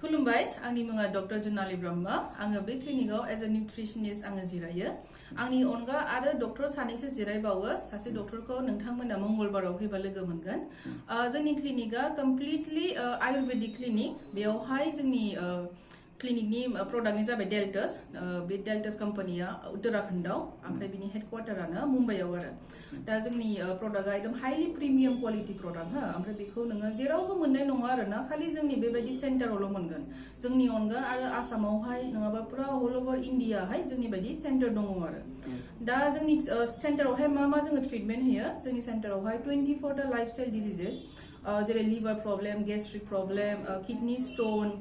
खुलुमबाय आंनि मुङा डक्टर जुनाली ब्रह्मा आङो बे क्लिनिकआव एज अ निउट्रिशनिस्ट आङो जिरायो आंनि अनगा आरो डक्टर सानैसो जिरायबावो सासे डक्टरखौ नोंथांमोना मंगलबाराव फैबा लोगो मोनगोन जोंनि क्लिनिकआ कमप्लिटली आयुर्वेदिक क्लिनिक बेयावहाय जोंनि क्लिनिकनि प्रडाक्टनि जाबाय डेल्टास बे डेल्टास कम्पानिया उत्तराखंडआव ओमफ्राय बिनि हेडक्वार्टारानो मुम्बाइआव आरो दा जोंनि प्रडाक्टआ एकदम हाइलि प्रिमियाम क्वालिटी प्रडाक्ट हो ओमफ्राय बेखौ नोङो जेरावबो मोननाय नङा आरो ना खालि जोंनि बेबायदि सेन्टारावल' मोनगोन जोंनि अनगा आरो आसामावहाय नङाबा पुरा अल ओभार इन्डियाहाय जोंनि बायदि सेन्टार दङ आरो दा जोंनि सेन्टारावहाय मा जोङो ट्रिटमेन्ट होयो जोंनि सेन्टारावहाय 24 टा लाइफस्टाइल डिजिजेस जेरै liver problem gastric problem kidney stone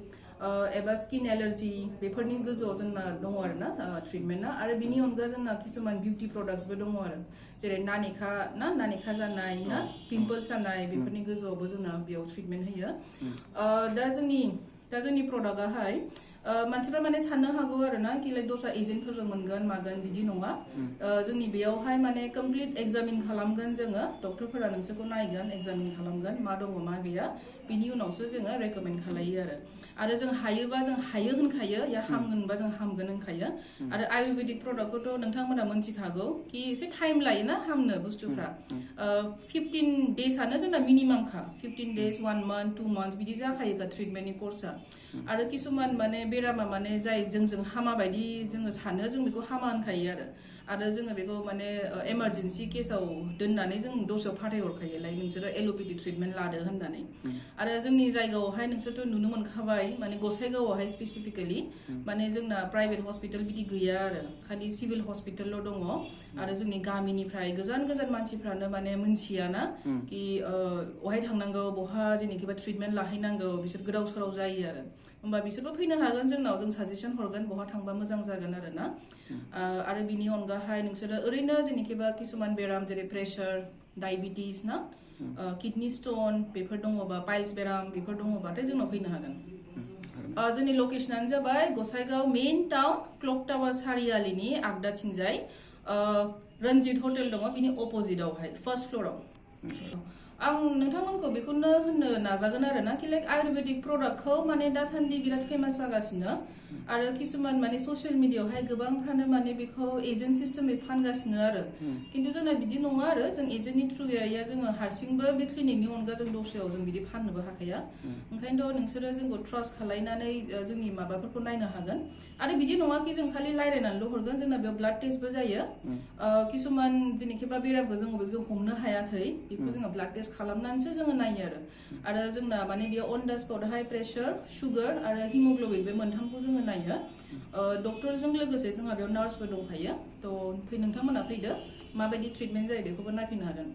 एबा स्किन एलार्जी बेफोरनि गोजौआव जोंना दङ आरो ना ट्रिटमेन्टआ आरो बिनि अनगा जोंना किसुमान बिउटी प्रडाक्ट्सबो दङ आरो जेरै नानेखा जानाय ना पिम्पल्स जानाय बेफोरनि गोजौआवबो जोंना बेयाव ट्रिटमेन्ट होयो दा जोंनि प्रडाक्टआहाय मानसिफ्रा माने साननो हागौ आरो ना कि लाइक दस्रा एजेन्टफोरजों मोनगोन मागोन बिदि नङा जोंनि बेयावहाय माने कमप्लिट एग्जामिन खालामगोन जोङो डक्टरफोरा नोंसोरखौ नायगोन एग्जामिन खालामगोन मा दङ मा गैया बिनि उनावसो जोङो रेकमेन्ड खालायो आरो जों हायोबा जों हायो होनखायो या हामगोनबा जों हामगोन होनखायो आरो आयुर्वेदिक प्रडाक्टखौथ' नोंथांमोना मोनथिखागौ कि एसे टाइम लायोना हामनो बुस्थुफ्रा 15 डेजआनो जोंना मिनिमामखा 15 डेज 1 month 2 months बिदि जाखायोखा ट्रिटमेन्टनि कर्सआ आरो किसुमान माने बेरामा माने जाय जों हामा बायदि जोङो सानो जों बेखौ हामा होनखायो आरो जोङो बेखौ माने इमारजेन्सि केसाव दोननानै जों दस्रायाव फाथायहरखायो लाइक नोंसोरो एल'पेथि ट्रिटमेन्ट लादो होननानै आरो जोंनि जायगायावहाय नोंसोरथ' नुनो मोनखाबाय माने गसाइगावआवहाय स्पेसिफिकेलि माने जोंना प्राइभेट हस्पिटाल बिदि गैया आरो खालि सिभिल हस्पिटालल' दङ आरो जोंनि गामिनिफ्राय गोजान मानसिफ्रानो माने मोनथियाना कि अहाय थांनांगौ बहा जेनेखिबा ट्रिटमेन्ट लाहैनांगौ बिसोर गोदाव सोराव जायो आरो होमबा बिसोरबो फैनो हागोन जोंनाव जों साजेसन हरगोन बहा थांबा मोजां जागोन आरो ना आरो बिनि अनगाहाय नोंसोरो ओरैनो जेनेखिबा किसुमान बेराम जेरै प्रेसार डायबिटिस ना किडनी स्टोन बेफोर दङबा पाइल्स बेराम बेफोर दङबाथाय जोंनाव फैनो हागोन जोंनि लकेसनानो जाबाय Gossaigaon main town clock tower सारियालिनि आगदाथिंजाय रन्जित हटेल दङ बिनि अपोजिटआवहाय फार्स्ट फ्ल'राव आं नोंथांमोनखौ बेखौनो होननो नाजागोन आरो ना कि लाइक आयुर्वेदिक प्रडाक्टखौ माने दासान्दि बिराद फेमास जागासिनो आरो किसुमान माने ससियेल मिडियाआवहाय गोबांफ्रानो माने बेखौ एजेन्ट सिस्टेमै फानगासिनो आरो खिन्थु जोंना बिदि नङा आरो जों एजेन्टनि थ्रुयै जोङो हारसिंबो बे क्लिनिकनि अनगा जों दस्रायाव जों बिदि फाननोबो हाखाया ओंखायनोथ' नोंसोरो जोंखौ ट्रास्ट खालायनानै जोंनि माबाफोरखौ नायनो हागोन आरो बिदि नङा कि जों खालि रायलायनानैल' हरगोन जोंना बेयाव ब्लाड टेस्टबो जायो किसुमान जेनेखिबा बेरामखौ जों हमनो हायाखै बेखौ जोङो ब्लाड टेस्ट खालामनानैसो जोङो नायो आरो जोंना माने बेयाव on the spot high pressure सुगार आरो हिमोग्ल'बिन बे मोनथामखौ जोङो नायो डक्टरजों लोगोसे जोंहा बेयाव नार्सबो दंखायो थ' नोंथांमोना फैदो माबायदि ट्रिटमेन्ट जायो बेखौबो नायफैनो हागोन